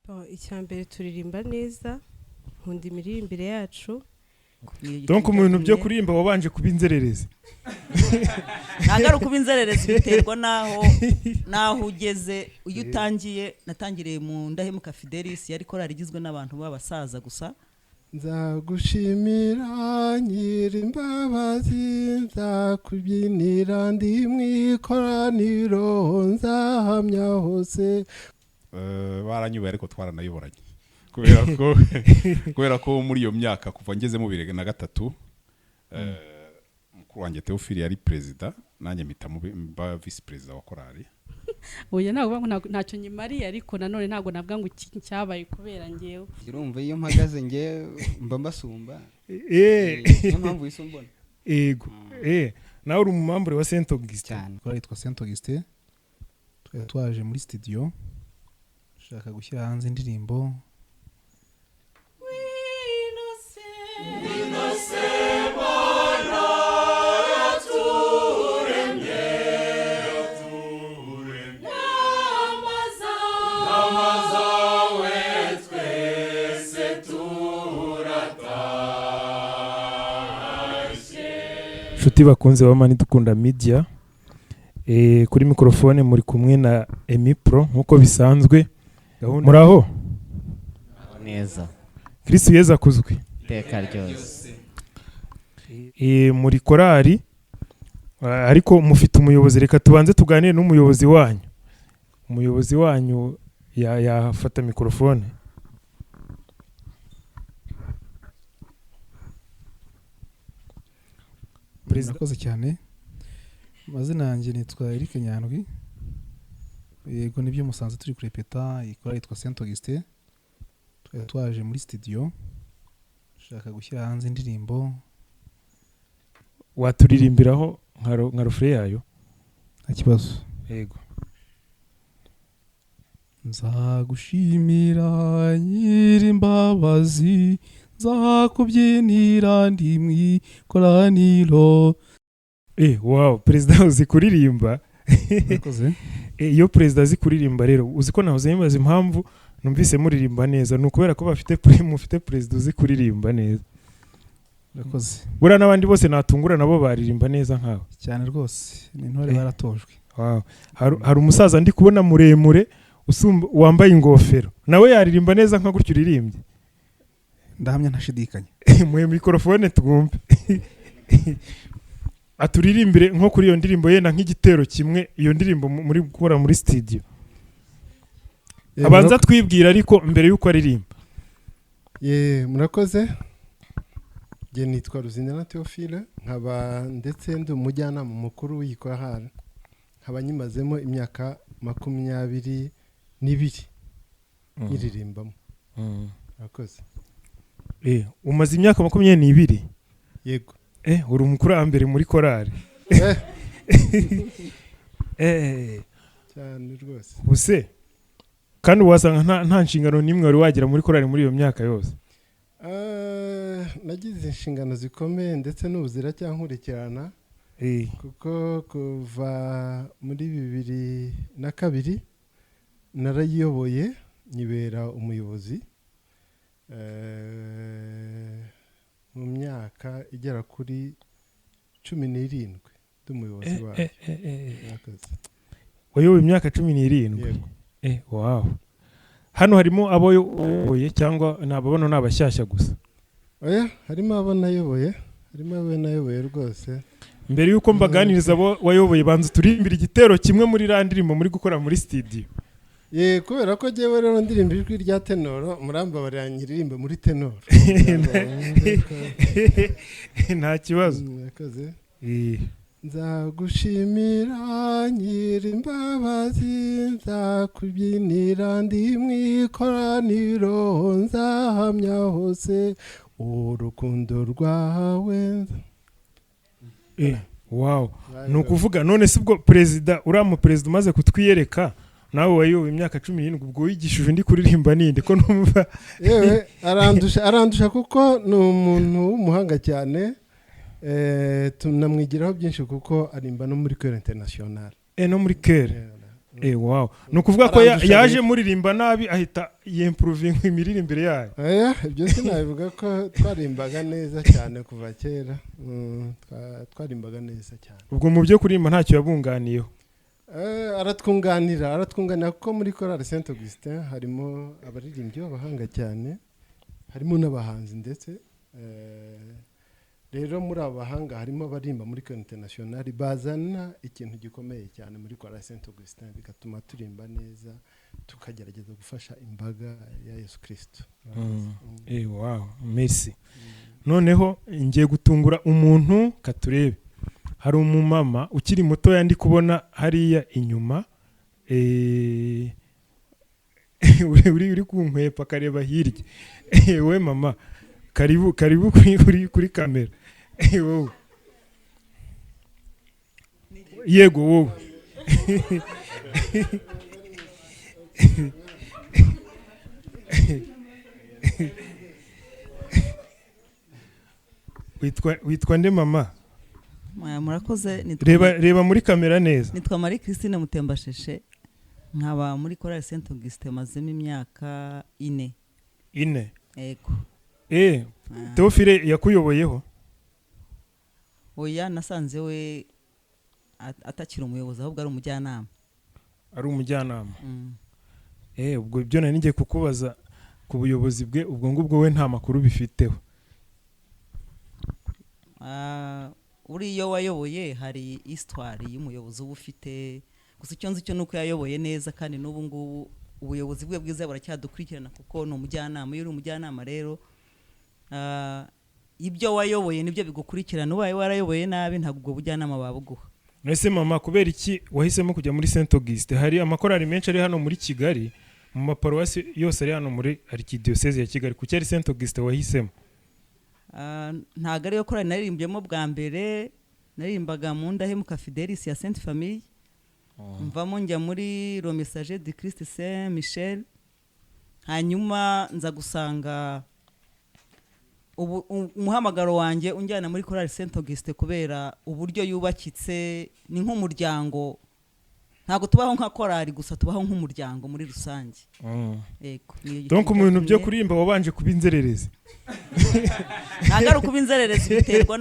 Icya mbere turirimba neza, nkunda imiririmbire yacu. Donc mu bintu byo kuririmba wabanje kuba inzererezi. Ntabwo ari ukuba inzererezi, biterwa n'aho ugeze. Iyo utangiye, natangiriye mu Ndahemuka Fidelis, yari korali igizwe n'abantu b'abasaza gusa. Nzagushimira Nyirimbabazi, nzakubyinira ndi mu ikoraniro, nzahamya hose. Baranyubaye ariko twaranayoboranye kubera ko muri iyo myaka kuva ngeze mu 2003, mukuru wanjye Theophile yari perezida, nanjye mpita mba visi perezida wa korali. Oya, ntabwo ngo ntacyo nyimariye, ariko nanone ntabwo navuga ngo iki cyabaye kubera ngewe. Urumva iyo mpagaze nge mba mbasumba. Niyo mpamvu wisumbona. Yego. Nawe uri umumambure wa Saint Augustin. Cyane. Korali yitwa Saint Augustin, twari twaje muri studio dushaka gushyira hanze indirimbo. Nshuti bakunze ba Mani Dukunda Media, kuri mikrofone muri kumwe na Emi Pro nkuko bisanzwe. Muraho neza. Kristo Yezu akuzwe iteka ryose. Muri korali ariko mufite umuyobozi, reka tubanze tuganire n'umuyobozi wanyu. Umuyobozi wanyu yafata mikrofone. Murakoze cyane. Amazina yanjye nitwa Eric Nyandwi. Yego nibyo musanze turi kurepeta, iyi korali yitwa Saint Augustin. Twari twaje muri studio dushaka gushyira hanze indirimbo. Waturirimbiraho nka rufure yayo? Nta kibazo. Yego. Nzagushimira Nyirimbabazi, nzakubyinira ndi mu ikoraniro. Wow, perezida uzi kuririmba. Murakoze. Iyo perezida azi kuririmba rero, uzi ko nahoze nibaza impamvu numvise muririmba neza, ni ukubera ko mufite perezida uzi kuririmba neza. Murakoze. Buriya n'abandi bose natungura nabo baririmba neza nkawe. Cyane rwose, ni intore baratojwe. Wow. Hari umusaza ndi kubona muremure usumba wambaye ingofero, nawe yaririmba neza nka gutyo uririmbye. Ndahamya ntashidikanya. Muhe mikrofone twumve. Aturirimbire nko kuri iyo ndirimbo yenda nk'igitero kimwe, iyo ndirimbo muri gukora muri studio. Abanza twibwira ariko mbere yuko aririmba. Murakoze. Nge nitwa Ruzindana Theophile, nkaba ndetse ndi umujyanama mukuru w'iyi korali, nkaba nyimazemo imyaka 22 nyiririmbamo. Murakoze. Umaze imyaka 22? Yego. Uri umukurambere muri korali. Cyane rwose. Ubuse kandi wasanga nta nshingano n'imwe wari wagira muri korali muri iyo myaka yose. Nagize inshingano zikomeye ndetse n'ubu ziracyankurikirana. Kuko kuva muri 2002 narayiyoboye, nyibera umuyobozi mu myaka igera kuri 17 ndi umuyobozi wayo. Wayoboye imyaka 17? Wow. Hano harimo abo wayoboye cyangwa ni ababona ni abashyashya gusa? Oya, harimo abo nayoboye, harimo abo nayoboye rwose. Mbere yuko mbaganiriza abo wayoboye, banza turirimbire igitero kimwe muri ra ndirimbo muri gukora muri studio. Kubera ko jewe rero ndirimba ijwi rya tenoro, murambabarira nyiririmbe muri tenoro. Nta kibazo. Murakoze. Nzagushimira Nyirimbabazi, nzakubyinira ndi mu ikoraniro, nzahamya hose urukundo rwawe. Wow. Ni ukuvuga none si ubwo perezida, uriya mu perezida umaze kutwiyereka, nawe wayoboye imyaka 17, ubwo wigishije undi kuririmba ninde ko numva? Yewe arandusha kuko ni umuntu w'umuhanga cyane. Tunamwigiraho byinshi kuko arimba no muri Chœur International. No muri Chœur. Wow, ni ukuvuga ko Arandusha yaje rero. muririmba nabi ahita yimprovinga imiririmbire yayo. Oya, ibyo sinabivuga ko twarimbaga neza cyane kuva kera. Twarimbaga neza cyane. Ubwo mu byo kuririmba ntacyo yabunganiyeho? Aratwunganira kuko muri korali Saint Augustin harimo abaririmbyi b'abahanga cyane, harimo n'abahanzi ndetse. Rero muri abo bahanga harimo abaririmba muri Chorale International bazana ikintu gikomeye cyane muri korali Saint Augustin, bigatuma turimba neza, tukagerageza gufasha imbaga ya Yesu Kristo. Wow, merci. Noneho ngiye gutungura umuntu katurebe. Hari umumama ukiri mutoya ndi kubona hariya inyuma, uri kunkwepa akareba hirya. We mama, karibu karibu kuri kamera. Wowe. Yego wowe. Witwa nde mama? Murakoze, Reba muri kamera neza. Nitwa Marie Christine Mutembasheshe, nkaba muri Chorale Saint Augustin mazemo imyaka 4. 4? Yego. Théophile yakuyoboyeho? Oya, nasanze we atakiri umuyobozi ahubwo ari umujyanama. Ari umujyanama. Ubwo ibyo nari ngiye kukubaza ku buyobozi bwe, ubwo ngubwo we nta makuru bifiteho. Uri iyo wayoboye hari histoire y'umuyobozi uba ufite, gusa icyo nzi cyo nuko yayoboye neza kandi n'ubu ngubu ubuyobozi bwe bwiza buracyadukurikirana kuko ni umujyanama. Iyo uri umujyanama rero, ibyo wayoboye nibyo bigukurikirana, ubaye warayoboye nabi ntabwo ubwo bujyanama babuguha. Nese mama, kubera iki wahisemo kujya muri Saint Auguste? Hari amakorali menshi ari hano muri Kigali, mu maparuwasi yose ari hano muri Archdiocese ya Kigali, kuki ari Saint Auguste wahisemo? Ntabwo ariyo korali naririmbyemo bwa mbere, naririmbaga mu Ndahemuka Fidelis ya Sainte Famille. Mvamo njya muri Le Messager du Christ Saint Michel, hanyuma nza gusanga umuhamagaro wanjye unjyana muri Chorale Saint Auguste kubera uburyo yubakitse, ni nk'umuryango, ntabwo tubaho nka korali gusa, tubaho nk'umuryango muri rusange. Yego, niyo Donc mu bintu byo cyatumye. kuririmba wabanje kuba inzererezi. Ntabwo ari ukuba inzererezi, biterwa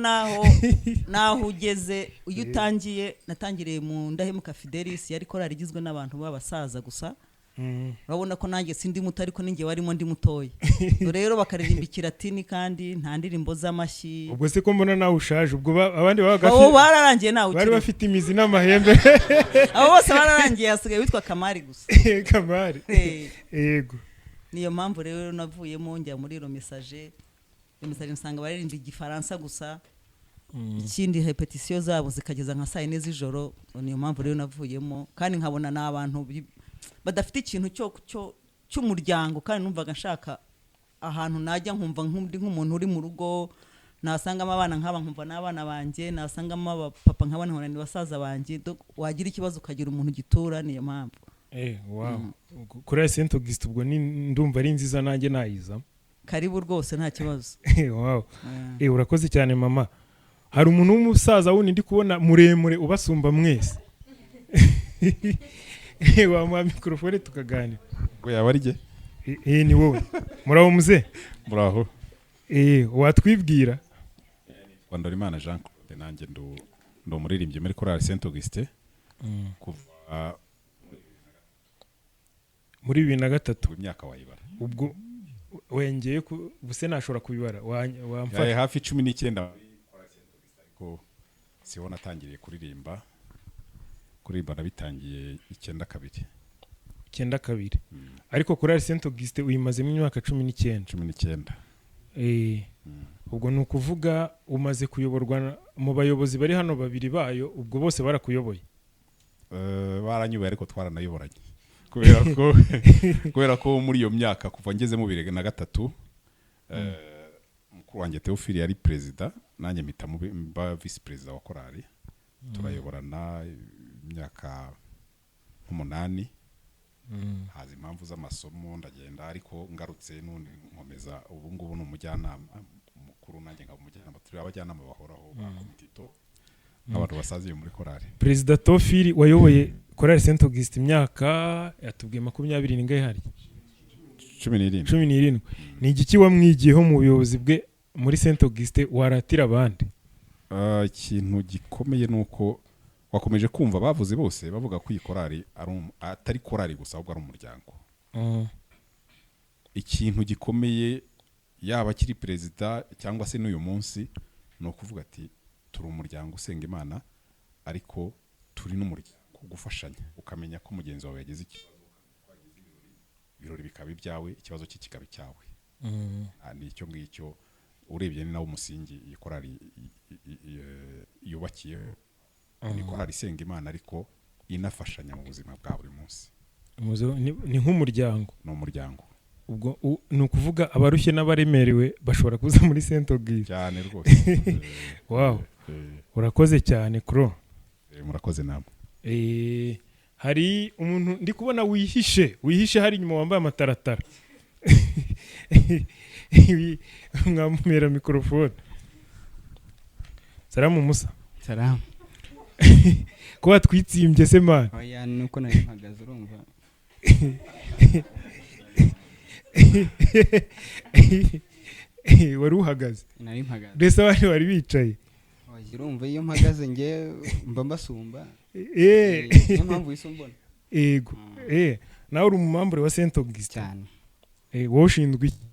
n'aho ugeze. Iyo utangiye, natangiriye mu Ndahemuka Fidelis, yari korali igizwe n'abantu b'abasaza gusa. Urabona ko nanjye sindi muto, ariko ninjye warimo ndi mutoya. Rero bakaririmba ikilatini kandi nta ndirimbo z'amashyi. Ubwo se ko mbona nawe ushaje, ubwo abandi babaga Abo bararangiye nawe bari ukiri. bafite imizi n'amahembe. Abo bose bararangiye, hasigaye witwa Kamari gusa. Kamari. Yego. Niyo mpamvu rero navuyemo njya muri Le Messager. Le Messager nsanga baririmba igifaransa gusa. Ikindi repetition zabo zikageza nka saa 4 z'ijoro. Niyo mpamvu rero navuyemo, kandi nkabona n'abantu badafite ikintu cy'umuryango, kandi numvaga nshaka ahantu najya nkumva nk'undi nk'umuntu uri mu rugo, nasangamo abana nk'aba nkumva n'abana banjye, nasangamo abapapa nk'aba nkabona ni basaza banjye. Donc wagira ikibazo ukagira umuntu gitura, niyo mpamvu. Wow. Kuri Saint Auguste ubwo ni ndumva ari nziza nanjye nayiza. Karibu rwose nta kibazo. Wow. Urakoze cyane mama. Hari umuntu w'umusaza wundi ndi kubona muremure ubasumba mwese. Wamuha microphone tukaganira. Ngo yaba ari jye? Ni wowe. Muraho muze? Muraho. Watwibwira? Ndorimana Jean Claude, nanjye ndo umuririmbyi muri Chorale Saint Auguste. Kuva muri 2003. Imyaka wayibara. Ubwo wengeye ku buse nashobora kubibara. Wamfasha. Hafi 19 ariko siho natangiriye kuririmba. Kuririmba nabitangiye 92. 92. Ariko Chorale Saint Auguste uyimazemo imyaka 19. 19. Ubwo ni ukuvuga umaze kuyoborwa mu bayobozi bari hano babiri bayo, ubwo bose barakuyoboye? Baranyubaye ariko twaranayoboranye. Kubera ko muri iyo myaka kuva ngeze mu 2003, mukuru wanjye Théophile yari president, nanjye mpita mba vice president wa korali. Turayoborana imyaka 8. Haza impamvu z'amasomo ndagenda, ariko ngarutse n'undi nkomeza. Ubu ngubu ni umujyanama mukuru, nanjye nkaba umujyanama, turi abajyanama bahoraho ba komitito. Abantu basaziye muri korali. Perezida Tofili wayoboye korali Saint Augustin imyaka yatubwiye 20 n'ingahe hari? 17. 17. Ni igiki wamwigiyeho mu buyobozi bwe muri Saint Augustin waratira abandi? Ikintu gikomeye ni uko wakomeje kumva bavuze bose bavuga ko iyi korali atari korali gusa, ahubwo ari umuryango. Ikintu gikomeye yaba akiri perezida cyangwa se n'uyu munsi ni ukuvuga ati turi umuryango usenga Imana, ariko turi n'umuryango gufashanya, ukamenya ko mugenzi wawe yagize ikibazo, ibirori bikaba ibyawe, ikibazo cye kikaba icyawe. Ni icyo ngicyo urebye ni nawo umusingi iyi korali yubakiye. Ni korali isenga Imana ariko inafashanya mu buzima bwa buri munsi. Ni nk'umuryango. Ni umuryango. Ubwo ni ukuvuga abarushye n'abaremerewe bashobora kuza muri Saint Augustin. Cyane rwose. Wow. Urakoze cyane Kro. Murakoze namwe. Hari umuntu ndi kubona wihishe hari inyuma wambaye amataratara. Mwamumera microphone. Salamu Musa. Salamu. Ko watwitsimbye se man? Oya nuko nari mpagaze urumva. Wari uhagaze? Nari mpagaze. Mbese abandi bari bicaye? Oya urumva iyo mpagaze nge mba mbasumba. Niyo mpamvu wisumbona. Yego. Nawe uri umumambure wa Saint Augustin. Cyane. Wowe ushinzwe iki?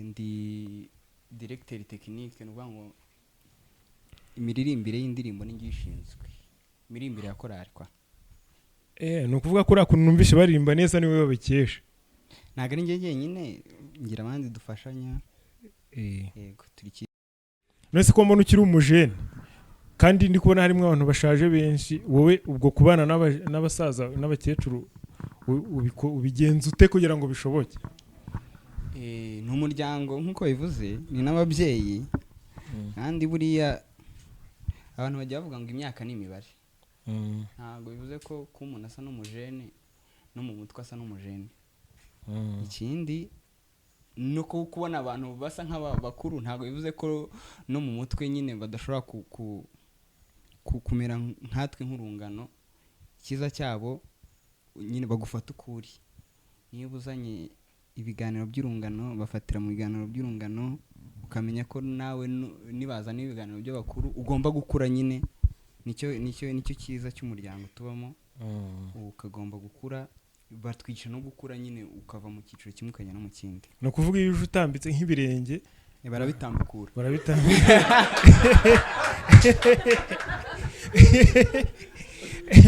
Ndi directeur technique, ni ukuvuga ngo imiririmbire y'indirimbo ni ngiye ishinzwe. Imiririmbire ya korali kwa. Ni ukuvuga ko uriya numvishe baririmba neza niwe babikesha. Ntabwo ari njye jyenyine, ngira abandi dufashanya. Yego, turi ki. None ko mbona ukiri umujene kandi ndi kubona harimo abantu bashaje benshi, wowe ubwo kubana n'abasaza n'abakecuru ubigenza ute kugira ngo bishoboke? Ni umuryango nk'uko bivuze, ni n'ababyeyi. Kandi buriya abantu bajya bavuga ngo imyaka ni imibare. Ntabwo bivuze ko kuba umuntu asa n'umujene no mu mutwe asa n'umujene. Ikindi no kubona abantu basa nk'abakuru ntabwo bivuze ko no mu mutwe nyine badashobora kumera nkatwe nk'urungano. Icyiza cyabo nyine bagufata ukuri. Niba uzanye ibiganiro by'urungano bafatira mu biganiro by'urungano, ukamenya ko nawe nibaza n'ibiganiro by'abakuru ugomba gukura nyine. Nicyo cyiza cy'umuryango tubamo. Ukagomba gukura, batwigisha no gukura nyine, ukava mu cyiciro kimwe ukajya no mu kindi. Ni ukuvuga iyo uje utambitse nk'ibirenge barabitambukura. Barabitambukura.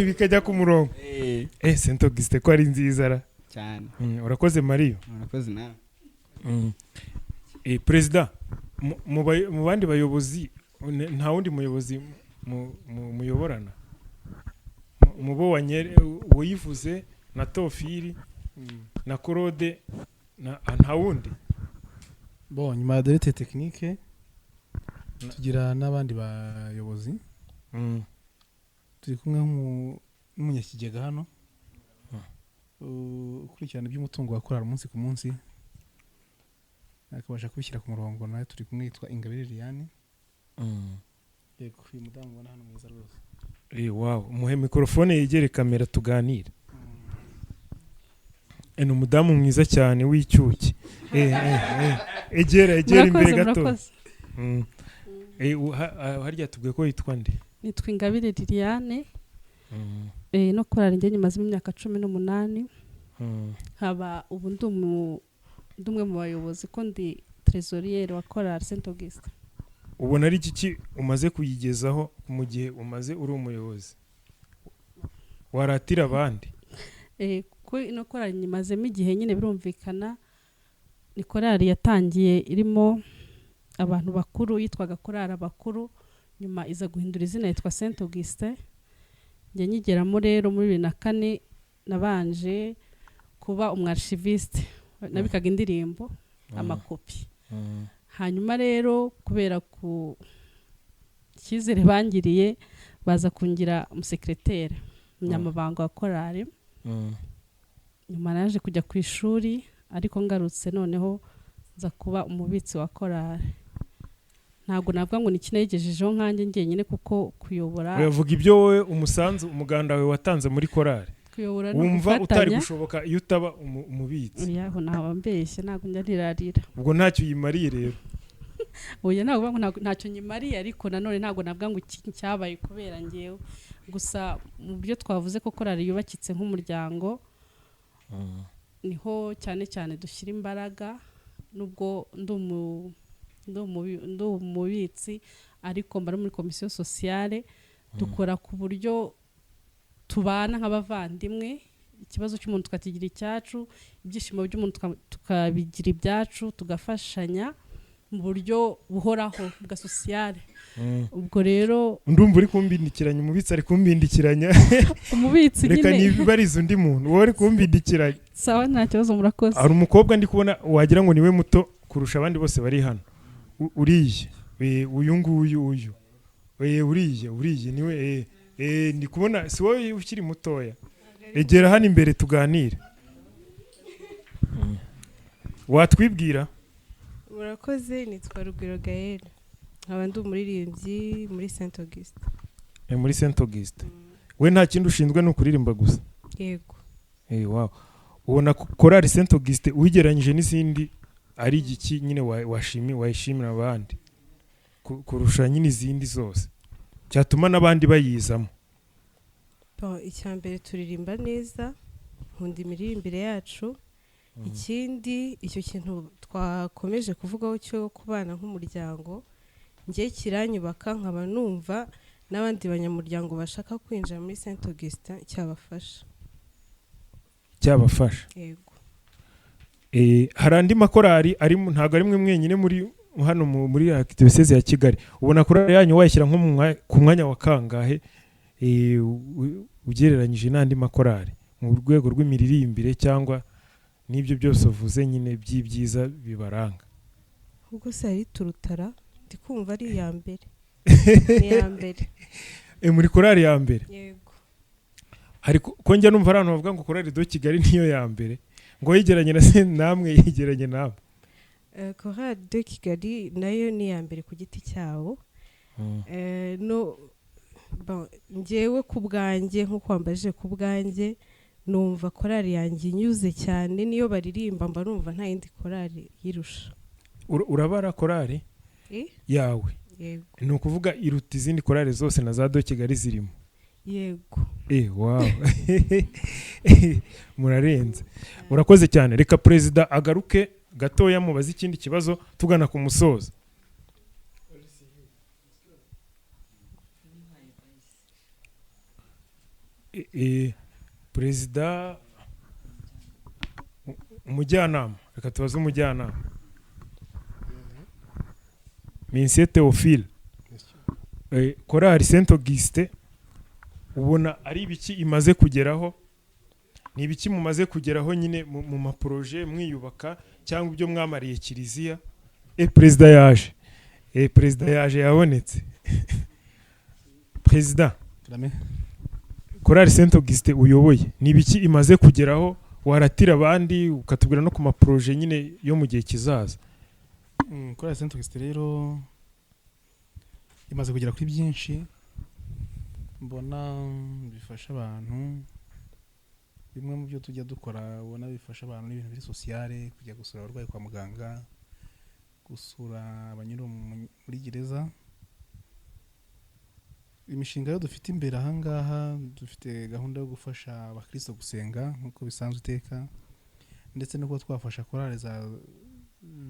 Bikajya ku murongo. Saint Augustin ko ari nziza ra. Cyane. Urakoze Mario. Urakoze nawe. Perezida, mu bandi bayobozi nta wundi muyobozi muyoborana? Mubo wayivuze na Tofili na Claude na nta wundi? Bon, nyuma ya directeur technique tugira n'abandi bayobozi. Turi kumwe n'umunyakigega hano ukurikirana iby'umutungo wa korali umunsi ku munsi, akabasha kubishyira ku murongo. Nawe turi kumwe, yitwa Ingabire Liliane. Yego, uyu mudamu ubona hano mwiza rwose. Wow, muhe microphone yegere kamera tuganire. Ni umudamu mwiza cyane w'icyuki. Egera imbere gato. Harya tubwiye ko yitwa nde? Nitwa Ingabire Liliane. No korali njye nyimazemo imyaka 18. Nkaba ubu ndi umwe mu bayobozi, ko ndi trésorier wa korali Saint Augustin. Ubona ari iki umaze kuyigezaho mu gihe umaze uri umuyobozi waratira abandi? Kuko ino korali nyimazemo igihe nyine birumvikana. Ni korali yatangiye irimo abantu bakuru, yitwaga korali abakuru, nyuma iza guhindura izina yitwa Saint Augustin. Njye nyigeramo rero muri 2004 nabanje kuba umwarchiviste, nabikaga indirimbo, amakopi. Hanyuma rero kubera ku cyizere bangiriye baza kungira umusekretere, umunyamabanga wa korali. Nyuma naje kujya ku ishuri, ariko ngarutse noneho nza kuba umubitsi wa korali. Ntabwo navuga ngo ni iki nayigejejeho nkanjye njyenyine, kuko kuyobora, Uravuga ibyo wowe umusanzu umuganda wawe watanze muri korali, kuyobora no wumva utari gufatanya. gushoboka iyo utaba umubitsi. Oya, naba mbeshye, ntabwo njya nirarira. Ubwo ntacyo uyimariye rero. Oya, ntabwo ngo ntacyo nyimariye, ariko nanone ntabwo navuga ngo iki cyabaye kubera ngewe. Gusa mu byo twavuze ko korali yubakitse nk'umuryango, niho cyane cyane dushyira imbaraga. Nubwo ndi umubitsi, ariko mba no muri komisiyo sociale, dukora ku buryo tubana nk'abavandimwe. Ikibazo cy'umuntu tukakigira icyacu, ibyishimo by'umuntu tukabigira ibyacu, tugafashanya mu buryo buhoraho bwa sociale. Ubwo rero Ndumva uri kumbindikiranya, umubitsi ari kumbindikiranya. Umubitsi Reka nyine. nibarize undi muntu, wowe uri kumbindikiranya. Sawa, nta kibazo, murakoze. Hari umukobwa ndi kubona wagira ngo niwe muto kurusha abandi bose bari hano. Uriya uyu nguyu, uyu uriya uriya niwe ndi kubona, si wowe ukiri mutoya? Egera hano imbere tuganire. Watwibwira? Murakoze, nitwa Rugwiro Gaël, nkaba ndi umuririmbyi muri Saint Augustin. Muri Saint Augustin. We nta kindi ushinzwe, ni ukuririmba gusa? Yego. Wow. Ubona korali Saint Augustin uyigereranyije n'izindi ari igiki nyine wayishimira abandi kurusha nyine izindi zose, cyatuma n'abandi bayizamo? Bon, icya mbere turirimba neza, nkunda imiririmbire yacu. Ikindi, icyo kintu twakomeje kuvugaho cyo kubana nk'umuryango, njye kiranyubaka, nkaba numva n'abandi banyamuryango bashaka kwinjira muri Saint Augustin cyabafasha. Cyabafasha. Yego. Hari andi makorali ari ntabwo ari mwe mwenyine muri hano muri Archdiocese ya Kigali. Ubona korali yanyu wayishyira nko ku mwanya wa kangahe, ugereranyije n'andi makorali mu rwego rw'imiririmbire cyangwa n'ibyo byose uvuze nyine by'ibyiza bibaranga? Ubwo se hari turutara, ndi kumva ari iya mbere. Ni iya mbere. Muri korali ya mbere? Yego. Hari ko njya numva abantu bavuga ngo korali do Kigali niyo ya mbere, ngo yegeranye na se namwe yegeranye namwe. Korali de Kigali nayo ni iya mbere ku giti cyabo. No, bon, njyewe ku bwanjye, nk'uko wambajije ku bwanjye, numva korali yanjye inyuze cyane, niyo baririmba mba numva nta yindi korali yirusha. Urabara korali yawe? Yego. Ni ukuvuga iruta izindi korali zose na za do Kigali zirimo? Yego. Wow. Murarenze. Urakoze cyane. Reka perezida agaruke gatoya mubaze ikindi kibazo tugana ku musozo. Perezida, umujyanama, reka tubaze umujyanama Monsieur Théophile. Korali Saint Augustin ubona ari ibiki imaze kugeraho? Ni ibiki mumaze kugeraho nyine mu maproje mwiyubaka cyangwa ibyo mwamariye kiliziya? Perezida yaje. Perezida yaje yabonetse. Perezida, Korali Saint Augustin uyoboye ni ibiki imaze kugeraho waratira abandi, ukatubwira no ku maproje nyine yo mu gihe kizaza? Korali Saint Augustin rero imaze kugera kuri byinshi mbona bifasha abantu. Bimwe mu byo tujya dukora ubona bifasha abantu ni ibintu biri sociale, kujya gusura abarwayi kwa muganga, gusura abanyura muri gereza. Imishinga yo dufite imbere ahangaha, dufite gahunda yo gufasha abakristo gusenga nk'uko bisanzwe iteka, ndetse no kuba twafasha korali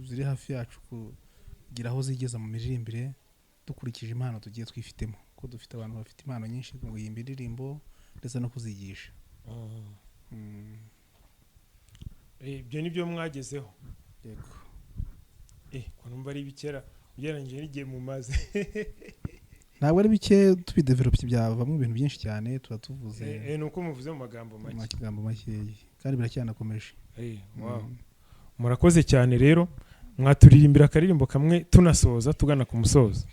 ziri hafi yacu kugira aho zigeza mu miririmbire dukurikije impano tugiye twifitemo, kuko dufite abantu bafite impano nyinshi mu guhimba indirimbo ndetse no kuzigisha. Ibyo nibyo mwagezeho? Yego. Ko numva ari bikera ugereranyije n'igihe mumaze. Ntabwo ari bike, tubidevelopye byavamo ibintu byinshi cyane, tuba tuvuze. Ni uko muvuze mu magambo make. Mu magambo make, kandi biracyanakomeje. Wow. Murakoze cyane rero, mwaturirimbira akaririmbo kamwe tunasoza tugana ku musozo.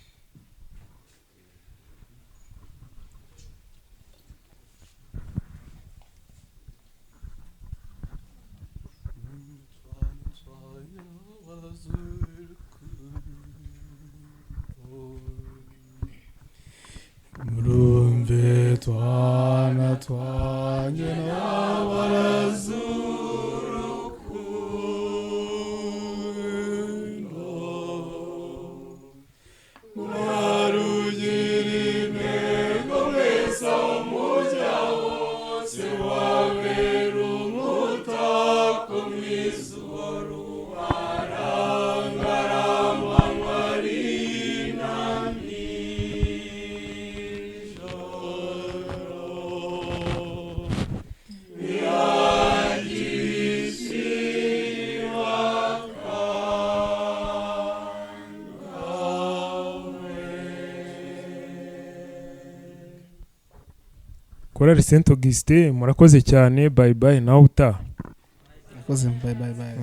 Korali Saint Augustin, murakoze cyane. Bye bye, nawe utaha. Murakoze, bye bye bye.